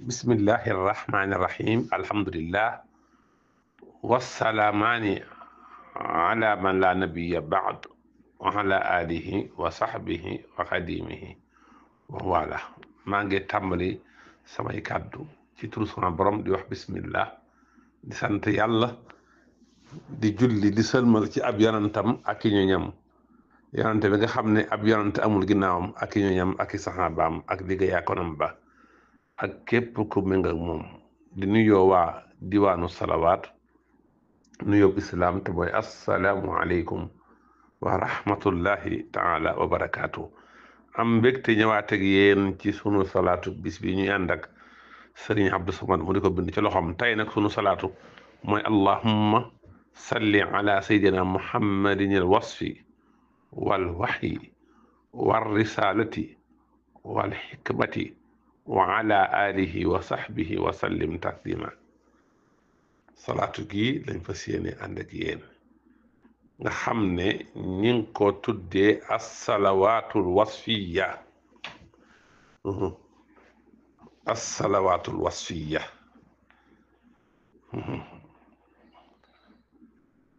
bismillahi irrahmani irrahim alhamdulillah wassalaamaani ala man la nabiya baad wa ala alihi wa sahbihi wa xadimihi wa wala maa ngi tàmbali samay kàddu ci turu sama borom di wax bismillah di sant yàlla di julli di sëlmal ci ab yonantam ak i ñoñam yonante bi nga xam ne ab yonante amul ginnaawam ak i ñoñam ak i saxaabaam ak liggéeyaa konam ba ak képp ku méng ak moom di nuyoo waa diwaanu salawaat nuyoo islaam te mooy assalaamu aleykum wa rahmatullahi taala wa barakaatu. am mbégte ñëwaat ak yéen ci sunu salaatu bis bi ñuy ànd ak sëriñ Abdou Samad mu di ko bind ci loxoom tey nag sunu salaatu mooy allahumma salli ala sayyidina muhammadin al wasfi wal waxyi wal risalati wal xikmati wa ala alihi wa sahbihi wa sallim taslima salaatu gi lañ fas yéene ànd ak yéen nga xam ne ñi ngi ko tuddee assalawaatul wasfiya assalawaatul wasfiya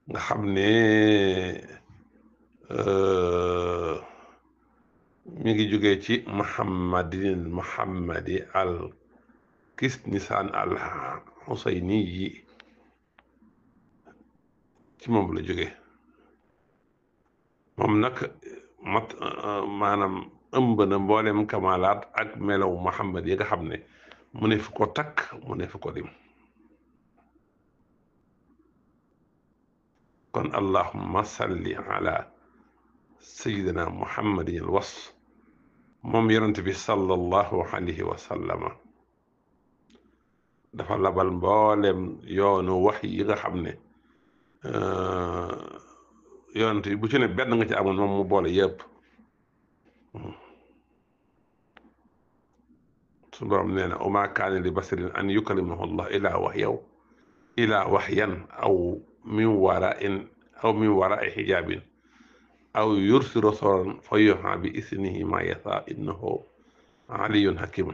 nga xam ne mi ngi jógee ci muhammadi al kisnisaan al xusayni yi ci moom la jóge moom nag maanaam ëmb na mboolem kamalaat ak melaw muhammad yi nga xam ne mu ne fu ko takk mu ne fu ko dim kon allahumma salli ala sayyidina muhammadin al wasf moom yonent bi sallallahu alayhi wa sallama dafa labal mboolem yoonu wax yi nga xam ne yonent bi bu ci ne benn nga ci amoon moom mu boole yëpp su borom nee na wa maa kaana li basarin an yukallimahu llah ilaa waxyan aw min waraai xijaabin aw yursi rasulan fa yuuhaa bi isnihi maa yasaa innahu aliyyun hakim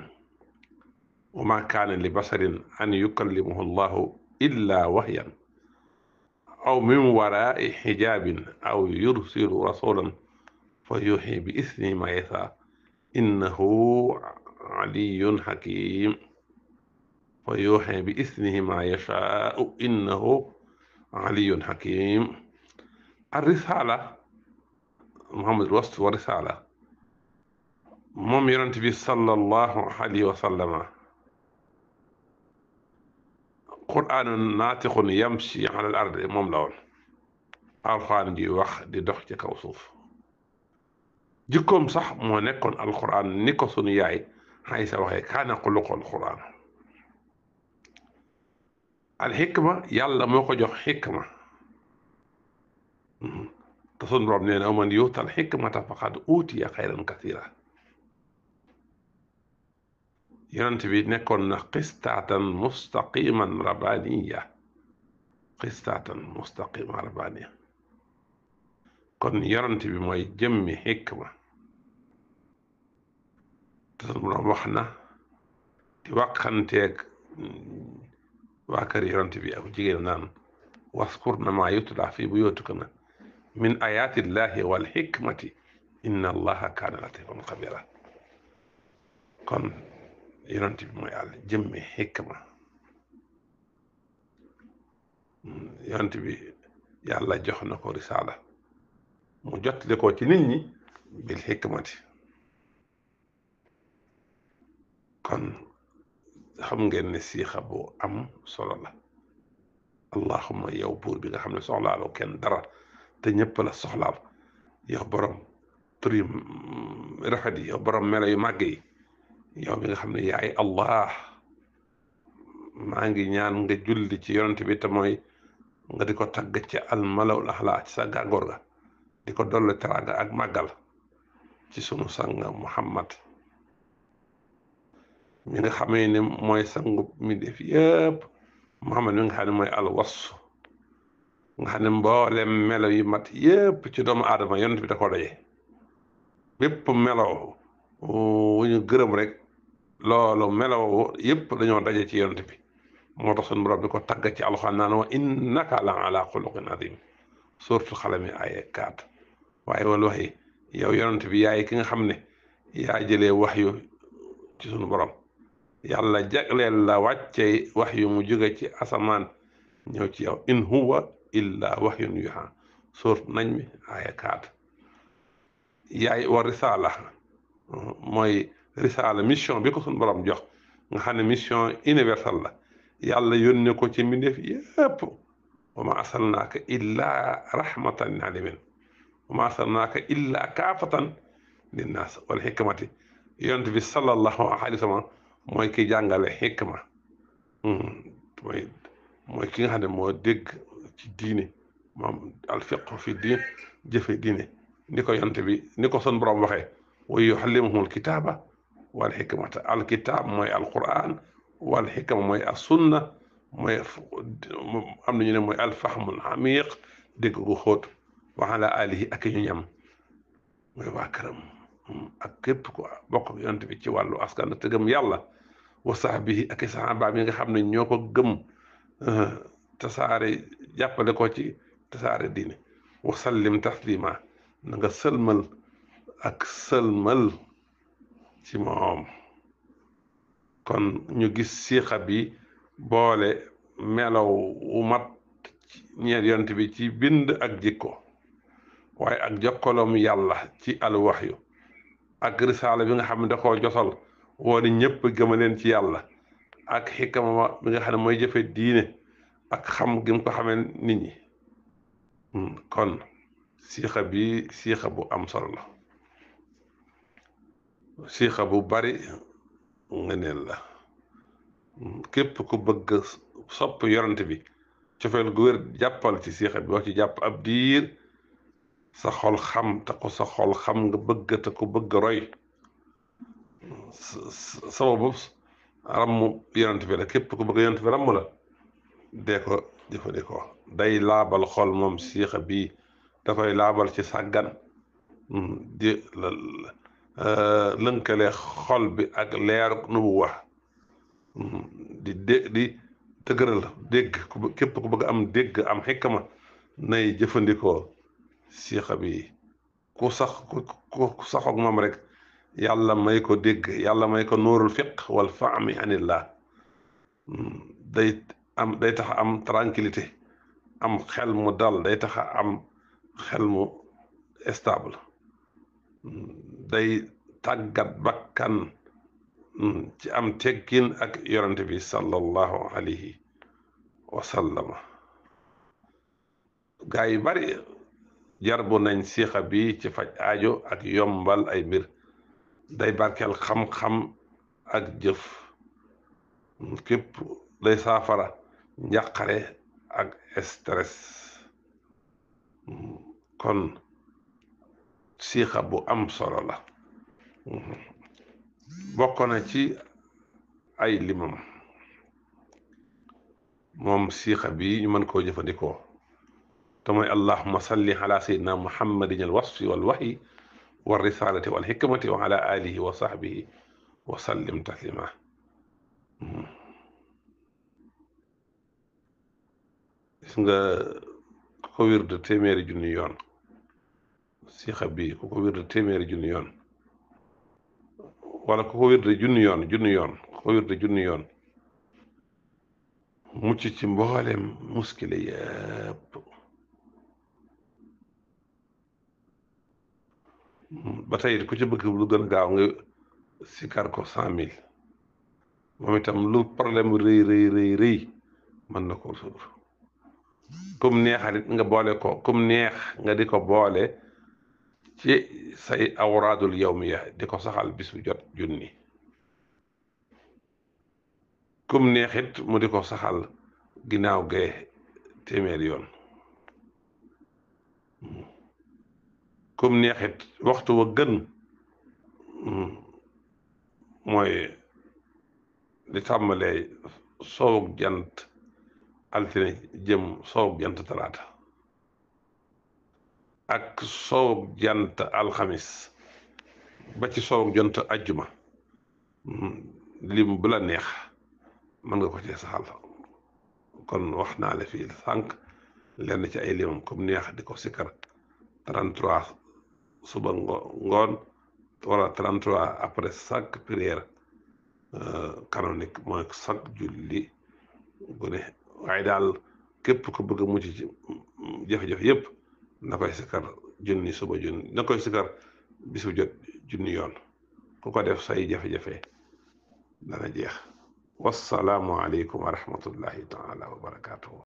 wa maa kaana li basarin an yukallimahu llahu illaa waxyan aw min waraai xijaabin aw yursilu rasulan fa yuuxi bi isnihi maa yasaa innahu aliyyun hakim fa yuuxi bi isnihi maa yashaau innahu aliyyun hakim ar-risaala muhammad wasf wa risaala moom yonent bi sallallahu alayhi wa sallama quraanun naatiqun yamshi ala al-ardi moom la woon alxuraan ji wax di dox ci kaw suuf jikkoom sax moo nekkoon alxuraan ni ko sunu yaay Aysa waxee kaana xuluqul xuraan alxikma yàlla moo ko jox xikma te sunu borom nee na man yuutal xikmata faqad uutiya xayran kasiira yonent bi nekkoon na qistaatan mustaqiman rabbaaniya kon yonent bi mooy jëmmi xikma te sunu borom wax na di wàqanteeg waa kër yonent bi ak jigéen naan waskurna maa yutla fi buyuutikunna min ayaati llahi wal xikmati inna allaha kaana latifan xabira kon yonent bi mooy àll jëmmi xikma yonent bi yàlla jox na ko risaala mu jotli ko ci nit ñi bil xikmati kon xam ngeen ne siixa bu am solo la allahumma yow buur bi nga xam ne soxlaaloo kenn dara te ñëpp la soxlaal yow borom tur yu rafet yi yow borom melo yu màgg yi yow bi nga xam ne yaay allah maa ngi ñaan nga julli ci yonent bi te mooy nga di ko tagg ci almalawul axlaa ci sa gàngoor ga di ko dolli teraanga ak màggal ci sunu sang muhammad mi nga xamee ne mooy sangu mi def yëpp muhammad mi nga xam ne mooy alwas nga xam ne mboolem melo yu mat yëpp ci doomu aadama yonent bi da ko daje bépp melo wu ñu gërëm rek loolu melaw yëpp dañoo daje ci yonent bi moo tax suñu borom bi ko tagg ci alxuraan naan wa innaka la ala xuluqin azim suuratu xalami aya 4 waaye wala waxi yow yonent bi yaay ki nga xam ne yaa jëlee wax yu ci suñu borom yàlla jagleel la wàcce wax yu mu jóge ci asamaan ñëw ci yow in huwa illa wahyun yuha suuratu najmi aya 4 yaay wa risaala mooy risaala mission bi ko suñu borom jox nga xam ne mission universelle la yàlla yónne ko ci mbindeef yépp wa ma arsalnaaka illa rahmatan lil alamin wa ma arsalnaaka illa kaafatan linnaas wal xikmati yonent bi sallallahu alayhi wa sallam mooy ki jàngale xikma mooy ki nga xam ne moo dégg ci diine moom alfiqhu fi diin jëfe diine ni ko yonent bi ni ko sun borom waxee wa yuallimuhumul kitaaba wal xikmata alkitaab mooy alquran wal xikma mooy assunna mooy am nañu ne mooy alfahmul amiq dégg gu xóot wa ala alihi ak ñu ñam mooy waa këram ak képp ko bokk yonent bi ci wàllu askan te gëm yàlla wa sahbihi ak sahaaba yi nga xam ne ñoo ko gëm tasaare jàppale ko ci tasaare diine wa sallim taslima na nga sëlmal ak sëlmal ci moom kon ñu gis siixa bi boole melaw wu mat ñeel yonent bi ci bind ak jikko waaye ak jokkaloom yàlla ci alwaxyu ak risaala bi nga xam ne da koo josal wooni ñëpp gëmaleen ci yàlla ak xikama bi nga xam ne mooy jëfe diine ak xam gi mu ko xamee nit ñi kon siixa bi siixa bu am solo la siixa bu bari ngëneel la képp ku bëgg sopp yonent bi cofeel gu wér jàppal ci siixa bi wax ci jàpp ab diir sa xol xam te ko sa xol xam nga bëgg te ko bëgg roy sababu ramm yonent bi la képp ku bëgg yonent bi ramm la dee ko jëfandikoo day laabal xol moom siixa bii da koy laabal ci sàggan di lënkale xol bi ak leer nu mu wax di tëgëral dégg képp ku bëgg am dégg am xikma nay jëfandikoo siixa bi ku sax ak moom rek yàlla may ko dégg yàlla may ko nuurul fiq wal fahmi anillah day tax am tranquillité am xel mu dal day tax am xel mu stable day tàggat bakkan ci am teggin ak yonent bi sallallahu alayhi wa sallama gaa yi bari jarbu nañ siixa bi ci faj aajo ak yombal ay mbir day barkeel xam-xam ak jëf képp day saafara njàqare ak stress kon siixa bu am solo la bokk na ci ay limam moom siixa bi ñu mën koo jëfandikoo te mooy allahumma salli ala sayyidina muhammadin al wasfi wal wahyi wal risalati wal hikmati wa ala alihi wa sahbihi wa sallim taslima gis nga ku ko wird téeméeri junni yoon siixa bi ku ko wird téeméeri junni yoon wala ku ko wird junni yoon ku ko wird junni yoon mucc ci mboolem muskile yépp ba tey ku ci bëgg lu gën a gaaw nga sikar ko 100 000 moom itam lu problème rëy mën na ko suur kum neexalit nga boole ko kum neex nga di ko boole ci say awraadul yawmiya di ko saxal bis bu jot junni kum neexit mu di ko saxal ginnaaw gee téeméer yoon kum neexit waxtu wa gën mooy di tàmbalee soowug jant altine jëm soowug jant talaata ak soowug jant alxamis ba ci soowug jant ajjuma lim bu la neex mën nga ko ci saxal kon wax naa la fii sànq lenn ci ay limam comme neex di ko sikkar 33 suba ngoon wala 33 après chaque prière canonique mooy chaque julli bu ne waaye daal képp ko bëgg a mucc ci jafe-jafe yëpp na koy sikkar junni suba junni na koy sikkar bisu jot junni yoon ku ko def say jafe-jafe dana jeex wassalaamu aleykum wa rahmatullahi taala wa barakaatuhu